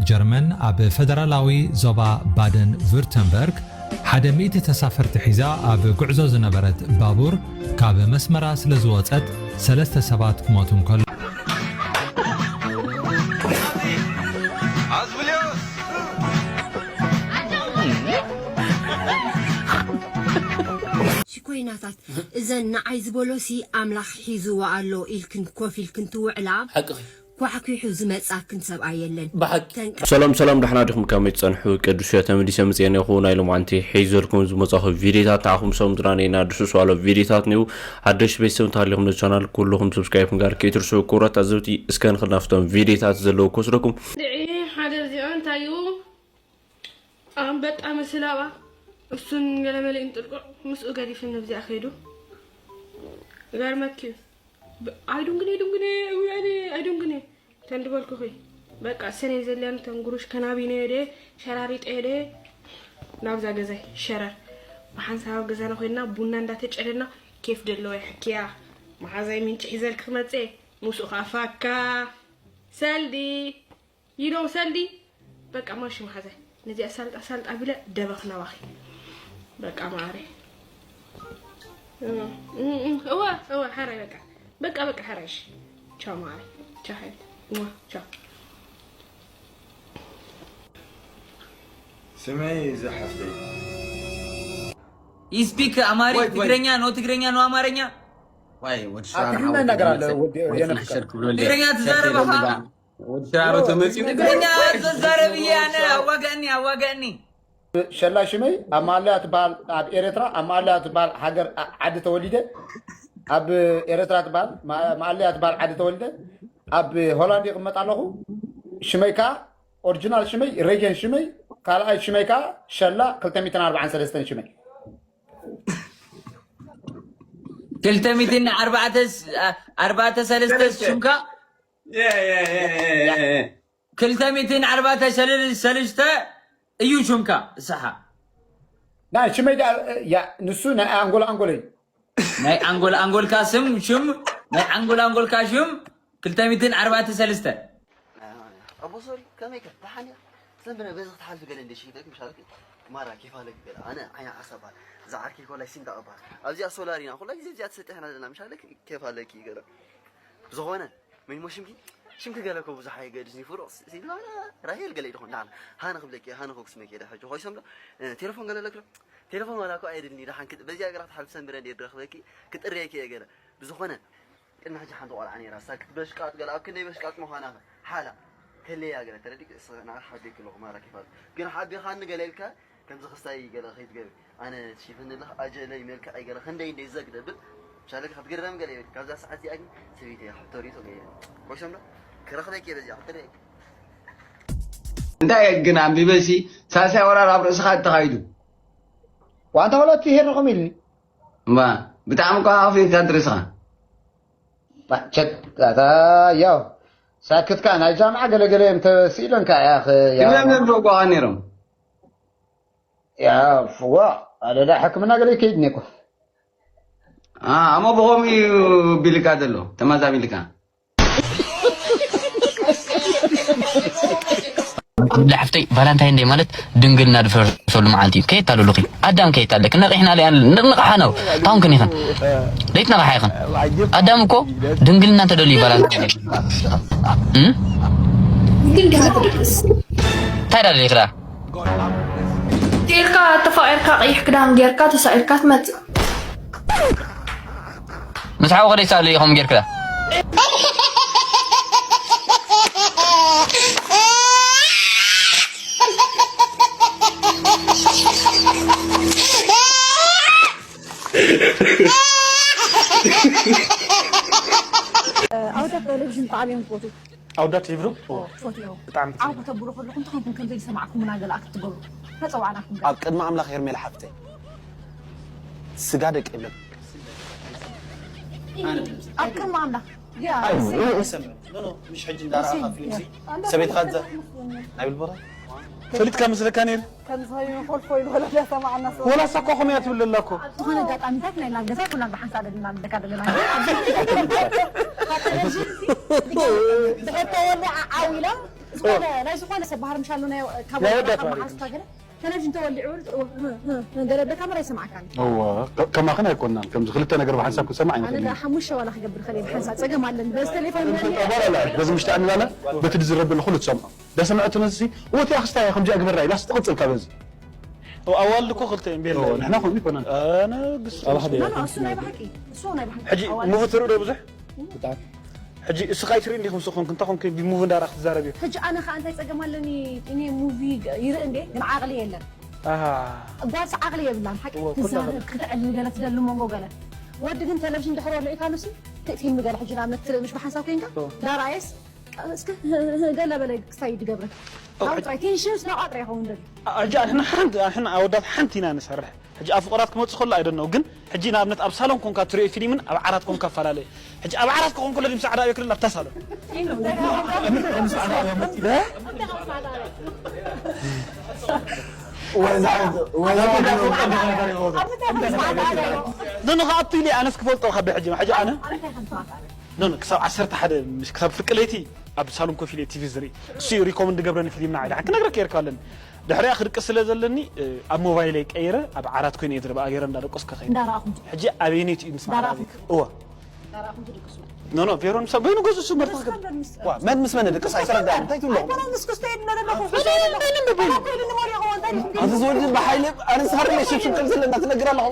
ጀርመን ኣብ ፈደራላዊ ዞባ ባደን ቪርተምበርግ ሓደ ሚእቲ ተሳፈርቲ ሒዛ ኣብ ጉዕዞ ዝነበረት ባቡር ካብ መስመራ ስለ ዝወጸት ሰለስተ ሰባት ክሞቱ እንከሎ ሽኮይናታት እዘን ንዓይ ዝበሎሲ ኣምላኽ ሒዝዎ ኣሎ ኢልክን ኮፍ ኢልክን ትውዕላ። ሓቅኺ ኳሕኲሑ ዝመጻክን ሰብኣይ የለን። ብሓቂ ተንቀ ሰላም ሰላም ደሕና ዲኹም ከመይ ትጸንሑ ቅዱስ እየ ተመሊሰ መጽኤ ነኹ ናይ ሎማዓንቲ ሒዘልኩም ዝመጻኹ ቪዲዮታት ንዓኹም ሰምጥራን ኢና ድስሱ ኣሎ ቪዲዮታት ንዩ ሓደሽ ቤተሰብ እንተሃሊኹም ነዚ ቻናል ኩልኹም ሰብስክራይብ ምግባር ከይትርስዑ ክቡራት ኣዘብቲ እስከ ንኽናፍቶም ቪዲዮታት ዘለዉ ክወስደኩም ድዒ ሓደ እዚኦ እንታይ እዩ ኣንበጣ መስል ኣብኣ እሱን ገለመለ ኢንጥልቁዕ ምስኡ ገዲፍን ነብዚኣ ከይዱ ገርመኪ ኣይዱንግኔ ዱንግኔ ውያኔ ኣይዱንግኔ ተንድበልኩኺ በቃ ሰነይ ዘልያን ተንጉሩሽ ከናቢነ ደ ሸራሪጠ ደ ናብዛ ገዛይ ሸረር ብሓንሳብ ኣብ ገዛና ኮይንና ቡና እንዳተጨደና ኬፍ ደለወ ሕክያ መሓዛይ ምንጭ ሒዘልክ ክመፀ ሙስኡ ከዓ ፋካ ሰልዲ ይደው ሰልዲ በቃ ማሽ መሓዛይ ነዚኣ ሳልጣ ሳልጣ ቢለ ደበኽ ናባኺ በቃ ማዕረ እወ እወ ሓራይ በቃ በቃ በቃ ሓራይ እሺ ቻው ማዕረ ቻው ሓይል እዋ ቻው ስመይ እዛ ሓፍተይ You speak Amharic, ትግርኛ፣ no ትግርኛ፣ no ኣማርኛ። ዋይ ወዲ ሽራሮ ትግርኛ ትዛረብ ኣኻ። ወዲ ሽራሮ ተመጺኡ። ትግርኛ ዘዛረብ እየ ኣነ። ኣዋጋእኒ ኣዋጋእኒ። ሸላ ሽመይ ኣብ ማለያ ትበሃል ኣብ ኤረትራ ኣብ ማለያ ትበሃል ሃገር ዓዲ ተወሊደ ኣብ ኤረትራ ትበሃል ማለያ ትበሃል ዓዲ ተወሊደ ኣብ ሆላንድ ይቕመጥ ኣለኹ ሽመይ ከዓ ኦርጅናል ሽመይ ሬጀን ሽመይ ካልኣይ ሽመይ ከዓ ሸላ ክልተ ሚእትን ኣርባዓን ሰለስተን ሽመይ ክልተ ሚእትን ኣርባዕተ ኣርባዕተ ሰለስተ ሽምካ ክልተ ሚእትን ኣርባዕተ ሰለስተ እዩ ሽምካ እሳሓ ናይ ሽመይ ዳ ያ ንሱ ናይ ኣንጎል ኣንጎል እዩ ናይ ኣንጎል ኣንጎልካ ስም ሽም ናይ ኣንጎል ኣንጎልካ ሽም ክልተ ሚእትን ኣርባዕተ ሰለስተ ኣቦ ሶሪ ከመይ ከ ደሓን እያ ዘንብነ በዚ ክትሓልፊ ገለ እንደ ሽይተክ ምሻልክ ማራ ኬፍ ኣለክ ገለ ኣነ ዓይነ ዓሳ ባል እዛ ዓርኪ ኮላይ ሲንዳ እባል ኣብዚኣ ሶላር ኢና ኩላ ግዜ እዚኣ ትሰጥሕና ዘለና ምሻልክ ኬፍ ኣለኪ ገለ ብዝኾነ መን ሞ ሽምኪ ሽምኪ ገለ ኮ ብዙሕ ኣይገድስኒ ፍሩቕ ሲላ ራሄል ገለ ይድኾን ደሓን ሃነ ክብለኪ ሃነ ኮ ክስመኪ ዳ ሕጂ ኮይሶም ዶ ቴሌፎን ገለ ኣለክ ዶ ቴሌፎን ዋላ ኮ ኣይደልኒ ደሓን በዚኣ ገራ ክትሓልፊ ሰንብረ እንደ ድረኽበኪ ክጥርየኪ እየ ገለ ብዝኾነ ቅድሚ ሕጂ ሓንቲ ቆልዓ ነይራ እሳ ክትበሽቃጥ ገለ ኣብ ክንደይ በሽቃጥ ምዃና ሓላ ከለያ ገለ ተረዲክ ንዓኻ ሓቢእኪ ኣለኹ ማራ ኬፍ ኣለኪ ግን ሓቢኻኒ ገለ ኢልካ ከምዚ ክስታይ ገለ ከይትገብሪ ኣነ ሽፍንልኽ ኣጀለይ መልክዐይ ገለ ክንደይ እንደ ዘግደ ብል ሻለክ ክትግረም ገለ ይብል ካብዛ ሰዓት እዚኣ ግን ሰበይቲ እያ ሕቶ ሪቶ ገይረ ኮይሶም ዶ ክረኽበኪ እየ በዚኣ ክትሪአኪ እንታይ ግን ኣንቢበሲ ሳልሳይ ወራር ኣብ ርእስኻ ተኻይዱ ዋንታ ወለቲ ሄርኹም ኢልኒ እማ ብጣዕሚ እኳ ኣኽፊእካ ድሪስኻ ቸት ያው ሳክትካ ናይ ጃምዓ ገለገለ እዮም ተስኢሎንካ ያኽ ክብለም ዘምሰው ኳ ነይሮም ያ ፍዋ ኣለዳ ሕክምና ገለ ይከይድ ኔኮ ኣሞ ብኸምኡ እዩ ቢልካ ዘሎ ተማዛቢልካ ብላ ሓፍተይ ቫላንታይን ደይ ማለት ድንግልና ድፈርሰሉ መዓልቲ እዩ ከየት ኣለሉኺ ኣዳም ከየት ኣለክ ነቂሕና ለያን ንቕሓ ነው ታውን ክን ይኽን ደይት ነቕሓ ይኽን ኣዳም እኮ ድንግልና እንተደልዩ ቫላንታይን እንታይ ዳለ ይኽዳ ጌርካ ተፋቂርካ ቀይሕ ክዳን ጌርካ ተሳኢርካ ትመጽእ ምስ ሓው ከደይ ሳሉ ኢኹም ጌርክላ ኣወዳት ቴሌቪዥን ብጣዕሚ እዮም ዝፈትዉ ኣወዳት ቴሌቪዥን ፈትዎ ብጣዕሚ ዓው ከተብሉ ከለኹም እንታይ ከም ዘይሰማዕኩምና ገለ ክትገብሩ ተፀዋዕናኩም ኣብ ቅድሚ ኣምላኽ ሄርሜላ ሓፍተይ ስጋ ደቂ ይብለኩም ኣብ ቅድሚ ኣምላኽ ይሰምዕ ምሽ ሕጂ እንዳረኣኻ ፊልምሲ ሰበይትኻ ዘ ናይ ብልቦታ ፈሊጥካ መስለካ ነይሩ ከምዚ ኮይኑ ፎልፎ ኢሉ ወለደ ሰማዕና ሰብ ወላ ሳኳ ኮመያ ትብል ኣላ እኮ ዝኾነ ኣጋጣሚታት ናይ ናብ ገዛ ኩና ብሓንሳብ ደድና ንደካ ዘለና ድሕር ተወሊዓ ዓው ኢላ ዝኾነ ናይ ዝኾነ ሰብ ባህር ምሻሉ ናይ ካብ ናይ ወዳት ወረዳ ባህሪ ካብ መዓስ እዩ። ካገለ ቴሌቪዥን ተወሊዑ ገለ በካመራ ይሰማዕካን። እወ ከማኽን ኣይኮናን ከምዚ ክልተ ነገር ብሓንሳብ ክንሰማዕ ኣነ ኣይንኽእልን። ዳ ሓሙሽተ ዋላ ክገብር ከለ ሓንሳ ጸገም ኣለኒ በዚ ቴሌፎን ይፈልጣ ጓል ኣላ በዚ ምሽጣ ንላላ በቲ ዝረብ ኩሉ ትሰምዖ ዳሰምዐቱ ነዚ ወቲ ኣኽስታ እያ ከምዚ ኣግበራ ኢላ ስትቕጽል ካብ በዚ ኣዋልድ እኮ ክልተ እዮም ቤላ ንሕና ከምኡ ይኮናን ኣነ ግስ ኣብ ሓደ እሱ ናይ ብሓቂ እሱ ናይ ብሓቂ ሕጂ ሙቪ ትርኢ ዶ ብዙሕ ብጣዕሚ ሕጂ እስኻ ኣይትርኢ እንዲኹም ስኹም ክንታ ኹም ቢሙቪ እንዳራ ክትዛረብ እዩ ሕጂ ኣነ ከዓ እንታይ ፀገም ኣለኒ እኔ ሙቪ ይርኢ እንዴ ግን ዓቕሊ የለን ጓልስ ዓቕሊ የብላን ሓቂ ክትዕልል ገለ ትደሊ መንጎ ገለ ወዲ ግን ቴሌቪዥን ድሕሮ ልዒካሉሲ ፊልም ገለ ሕጂ ንኣብነት ትርኢ ምሽ ብሓንሳብ ኮይንካ ዳራየስ እስከ ገለ በለ ክሳይ ድገብረ ኣብጥራይ ቴንሽን ስናቋጥረ ይኸውን ደል ሕጂ ኣሕና ሓንቲ ኣሕና ኣወዳት ሓንቲ ኢና ንሰርሕ ሕጂ ኣብ ፍቑራት ክመጽእ ከሎ ኣይደነው ግን ሕጂ ንኣብነት ኣብ ሳሎን ኮንካ ትሪኦ ፊልምን ኣብ ዓራት ኮንካ ኣፈላለየ ሕጂ ኣብ ዓራት ኮንኩ ለዲም ሰዓዳ ኣበክርን ኣብታ ሳሎን ንንኻኣቱ ኢለ ኣነስ ክፈልጦ ካብ ሕጂ ሕጂ ኣነ ኖ ክሳብ ዓሰርተ ሓደ ክሳብ ፍርቂ ለይቲ ኣብ ሳሎን ኮፍ ኢለ ቲቪ ዝርኢ እሱ ሪኮመንድ ገብረኒ ፊልምና ዓዳ ክነግረካ የርካ ኣለኒ ድሕሪኣ ክድቅስ ስለ ዘለኒ ኣብ ሞባይለይ ቀይረ ኣብ ዓራት ኮይነ እየ ዝረብኣ ገይረ እንዳደቀስኩ ከኸይድ እንዳረኣኹም ሕጂ ኣበይነይ ትዩ ምስ እንዳረኣኹም እዋ እንዳረኣኹም ትድቅሱ ኖ ኖ ቬሮን ሰብ በይኑ ገዙ እሱ መርታ ገብ ዋ መን ምስ መን ድቅስ ኣይተረዳእን እንታይ ትብሎ ኣይኮነን ምስ ክስቶ የድነ ዘለኹ ምንም ምንም በይኑ ኣዚ ዝወዲ ብሓይሊ ኣነ ዝኸርለ ሽብሽብ ከም ዘለና ትነግር ኣለኹ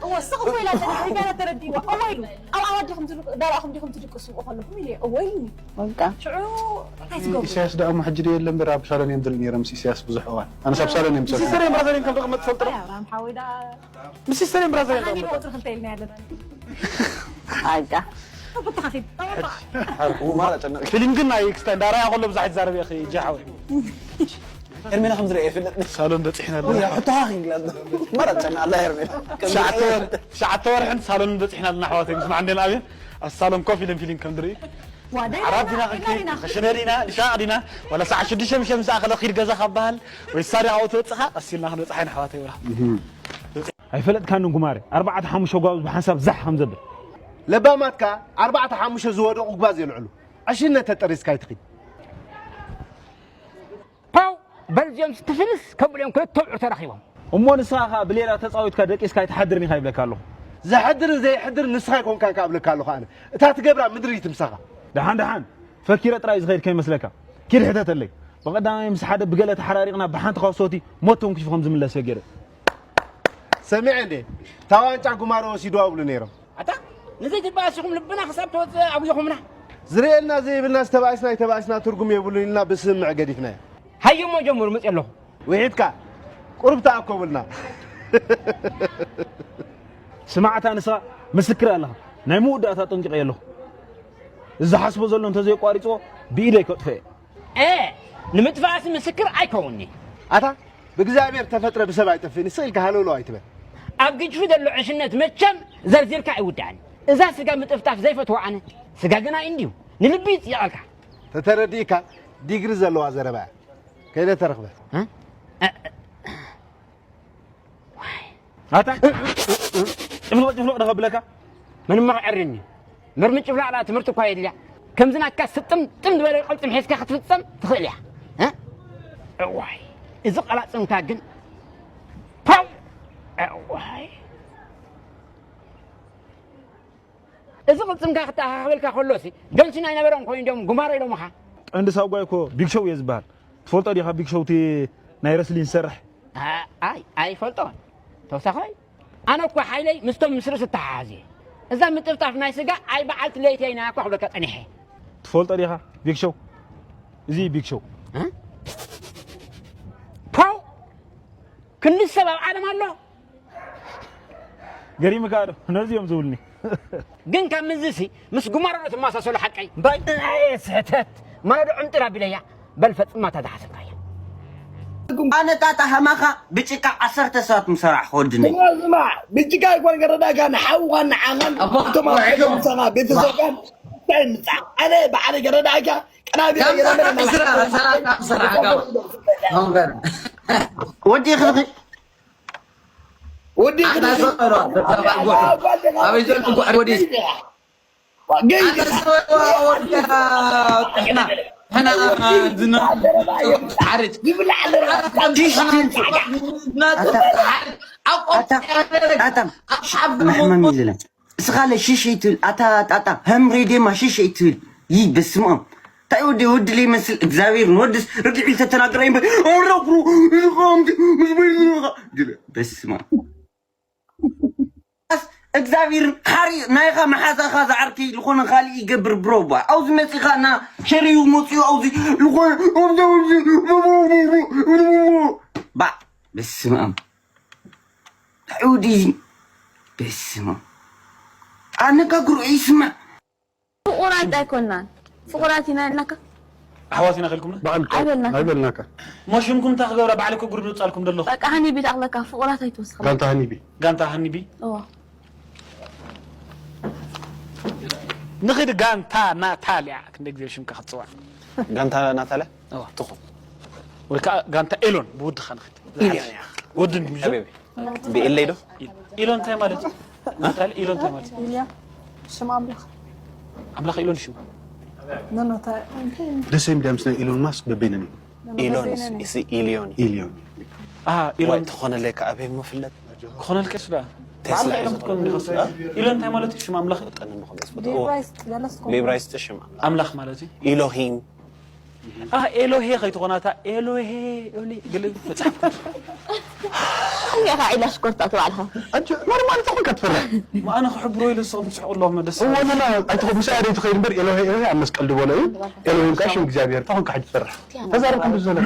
እወ ስቕ እኮ ኢላ ተረዲእዋ እወ ኢሉ ኣብ ኣዋዲኹም ትድቅሱ እንዳረኣኹም ዲኹም ትድቅሱ ከለኹም ኢለ እወ ኢሉኒ በቃ ሽዑ እንታይ ትገብሩ? ኢሳያስ ደኣ እሞ ሕጂ ዶ የለን እምበር ኣብ ሳሎን እዮም ዝርኢ ነይሮም ምስ ኢሳያስ ብዙሕ እዋን ኣነስ ኣብ ሳሎን እዮም ዝሰርሑ። ሚስተር ኤምባሳደር ከም ደቕመጥ ትፈልጥ ዶ? ኣይ ኣብርሃም ሓወይ ደኣ ምስ ሚስተር ኤምባሳደር ሃኒ ቁፅሪ ክልተ ኢልና ያለን ኣጋ ብትኻኺድ ፊልም ግን ናይ ክስታይ እንዳራያ ከሎ ብዙሕ ይዛረብ ኢኺ ጃ ሓወይ ኤርሜላ ከም ዝረአ ይፍለጥ ሳሎን በፂሕና ኣለና ሕቶኻ ክግለፅ መረፀና ኣላ ኤርሜላ ትሽዓተ ወርሕን ሳሎን በፂሕና ኣለና ኣሕዋተይ ምስ ማዕንዴን ኣብየን ኣብ ሳሎን ኮፍ ኢለን ፊልም ከም ዝርኢ ዓራት ዲና ክንከይድ ንኸሽነ ዲና ንሻቕ ዲና ዋላ ሰዓት ሽዱሽተ ምሸት ምስ ኣኸለ ኺድ ገዛ ካብ በሃል ወይ ሳሪ ኣብኡ ትወፅኻ ቀስ ኢልና ክንበፅሓ ኢና ኣሕዋተይ ወላ ኣይፈለጥካንን ጉማረ ኣርባዕተ ሓሙሽተ ጓብዝ ብሓንሳብ ዛሕ ከም ዘብል ለባማትካ ኣርባዕተ ሓሙሽተ ዝወደቑ ጓዝ የልዕሉ ዕሽነት ተጠሪዝካ ኣይትኺድ ፓው በልዚኦም ስትፍንስ ከብልኦም ክልተ ብዑር ተራኺቦም እሞ ንስኻ ኸዓ ብሌላ ተፃዊትካ ደቂስካ ኣይትሓድርን ኢኻ ይብለካ ኣለኹ ዘሕድርን ዘየሕድርን ንስኻ ኣይኮንካን ከኣ እብለካ ኣለኹ ኣነ እታ ትገብራ ምድሪ ትምሳኻ ደሓን ደሓን ፈኪረ ጥራይ ዝኸይድ ከይመስለካ ኪድ ሕተተለይ ብቐዳማይ ምስ ሓደ ብገለ ተሓራሪቕና ብሓንቲ ኳሶቲ ሞት ተንኪፉ ከም ዝምለስ ገይረ ሰሚዐ እንዴ እታ ዋንጫ ጉማሮ ወሲድዋ ይብሉ ነይሮም ኣታ ንዘይትበኣስኹም ልብና ክሳብ ተወፅእ ኣጉይኹምና ዝርእየልና ዘይብልናስ ተባኢስና ኣይተባኢስና ትርጉም የብሉን ኢልና ብስምምዕ ገዲፍናዮ። ሃየሞ ጀምሩ መፅእ ኣለኹ። ውሒድካ ቁሩብ ተኣከቡልና። ስማዕ እታ ንስኻ ምስክር ኣለኻ ናይ መወዳእታ ጠንቂቐ ኣለኹ። እዚ ዝሓስቦ ዘሎ እንተዘየቋሪፅዎ ብኢደይ ከጥፍኦ እየ። ንምጥፋእሲ ምስክር ኣይከውንኒ። ኣታ ብእግዚኣብሔር ተፈጥረ ብሰብ ኣይጠፍእን ስቕ ኢልካ ሃለውለው ኣይትበል። ኣብ ግጅፊ ዘሎ ዕሽነት መቸም ዘርዚርካ ኣይውዳእን። እዛ ስጋ ምጥፍጣፍ ዘይፈትዎ ኣነ ስጋ ግና እንድዩ ንልቢ ይፅየቐልካ። ተተረዲእካ ዲግሪ ዘለዋ ዘረባ እያ። ከይደ ተረኽበ። ኣታ ጭፍልቕ ጭፍልቕ ዶ ከብለካ? መን እሞ ክዕርኒ? ምርምጭ ብላዕላ ትምህርቲ እኳ የድልያ። ከምዚ ናትካ ስጥምጥም ዝበለ ቅልጽም ሒዝካ ክትፍጸም ትኽእል እያ። እ? እዋይ እዚ ቀላጽምካ ግን ፓው! እዋይ እዚ ቅልጽምካ ክተኣኻኽበልካ ከሎሲ ገንሲን ኣይነበረን ኮይኑ እንዲዮም ጉማሮ ኢሎምኻ። ቀንዲ ሳጓይ እኮ ቢግ ሾው እየ ዝበሃል። ትፈልጦ ዲኻ ቢግ ሾው እቲ ናይ ረስሊን ዝሰርሕ? ኣይ ኣይፈልጦን ተውሳኻይ ኣነ እኮ ሓይለይ ምስቶም ምስ ርእሲ እተሓሓዝ እየ እዛ ምጥፍጣፍ ናይ ስጋ ኣይ በዓልቲ ለይቲ እያ ኢናያ እኳ ክብለካ ጸኒሐ ትፈልጦ ዲኻ ቢግ ሾው እዚ ቢግ ሾው ፓው ክንዲ ሰብ ኣብ ዓለም ኣሎ ገሪምካ ዶ ነዚ እዮም ዝብልኒ ግን ካብ ምዝሲ ምስ ጉማሮ ዶ ትመሳሰሉ ሓቀይ እንታይ ስሕተት ማለዶ ዕምጥር ኣቢለያ በል ፈጽማ እታ ዝሓሰብካያ ኣነ ጣጣ ሃማኻ ብጭቃ ዓሰርተ ሰባት ምሰራሕኹ ወድነይ ስማዕ ስማዕ ብጭቃ ኣይኮን ገረዳጋ ንሓውኻን ንዓኻን እቶም ኣብ ምሳኻ ቤተሰብካን እንታይ ምጻእ ኣነ በዓለ ገረዳጋ ቀናቢረ ገረዳጋ ወዲ ክልኺ ወዲ ክልኺ ኣበይ ዘሎ ጓዕድ ወዲ ገይድ ወዲና ሕና ዝነ ሓርጭ ይብላዕ ኣለዋ። ሽሽ ትብል። ናቱ ኣታ- ሓርጭ ኣብ ኣታ- ቆርጣ ያደረግ ኣታ- ኣብ ሓብ መሕመም ይልለም። እስኻለ ሽሽ ኣይትብል። ኣታ ጣጣ፣ ህም ሬድዮማ ሽሽ ኣይትብል። ይይ በስመ ኣብ። እንታይ ወዲ፣ ወዲ ለይመስል እግዚኣብሔር ንወድስ ርግዒ ዝተተናገረ እምበር። ኦረኩ፣ እዚ ኸምቲ፣ ምስ በይኑ፣ በስመ ኣብ። ኣስ እግዚኣብሔር ሓሪ ናይኻ መሓዛኻ ዝዓርከይ ዝኾነ ካልእ ይገብር ብሮ ባ። ኣብዚ መጺኻ እና ሸሪዩ መጺኡ ኣብዚ ዝኾነ ባ። በስመ ኣብ። እንታይ ወዲ እዚ? በስመ ኣብ። ኣነጋግሩ ይስማዕ። ፍቑራት ኣይኮናን። ፍቑራት ኢና ኢልናካ። ኣሕዋት ኢና ከልኩምና? በዓል እኮ ኣይበልናካ። ኣይበልናካ። እሞ ሽምኩም እንታይ ክገብራ? ባዕሊ እኮ ጉርብ ዘውጻልኩም ዘለኹ። በቃ ሃኒቢ ተኣኽለካ፣ ፍቑራት ኣይትወስኸና። ጋንታ ሃኒቢ። ጋንታ ሃኒቢ? እዎ። ንኽድ ጋንታ ናታልያ፣ ክንደይ ግዜ ሽምካ ክትጽዋዕ? ጋንታ ናታልያ? እዎ። ትኹን። ወይ ከዓ ጋንታ ኤሎን፣ ብውድኻ ንኽድ። ኢልያ። ወዲ እንድምጆ? ሓቢቢ። ብኢለይ ዶ? ኢሎ እንታይ ማለት እዩ? እንታይ ኢሎ እንታይ ማለት እዩ? ኢልያ ሽም ኣምላኽ። ኣምላኽ ኢሎን ሽም። ኖ፣ ኖ፣ ታ-፣ እንታይ? ደስ የሚል ምስ ናይ ኢሎን ማስክ በበይነን እዩ። ኖ፣ ኖ፣ ኢሎን በበይነን እዩ። እስ ኢሊዮን እዩ። ኢሊዮን። ኣሃ፣ ኢሎን ወይ ትኾነለይ ከኣ ኣበይ ምፍለጥ? ክኾነልካ እሱ ደኣ። ቴስላ ባዕልኻ ኢሎን ክትኮን እንዲኻ እሱ። ኢሎን እንታይ ማለት እዩ? ሽም ኣምላኽ እዩ። ጠንምኹ በስበቶ። ብኢብራይስጥ ገለስ ኮ- ብኢብራይስጥ ሽም ኣምላኽ። ኣምላኽ ማለት እዩ። ኢሎሂም። ኣህ ኤሎሄ ከይትኾና እታ ኤሎሄ ኤሎሄ ገለ መጽሓፍ ቅዱስ። ኣየኻ ኢላ ሽኮርታ ተባዕልኻ። ኣንቺ ኖርማል ተኾንካ ትፈርሕ። ማእነ ክሕብሮ ኢለ ንስኹም ትስሕቁ ኣለኹም ደስ እዎ፣ ኖ፣ ኖ፣ ኣይትኹ-፣ ምስ ኣደይ ትኸይድ እምበር ኤሎሄ ኤሎሄ ኣብ መስቀል ድበሎ እዩ። ኤሎሄ ኢልካ ሽም እግዚኣብሔር ተኾንካ ሕጂ ትፈርሕ። ተዛረብኩም ብዙ ዘለ።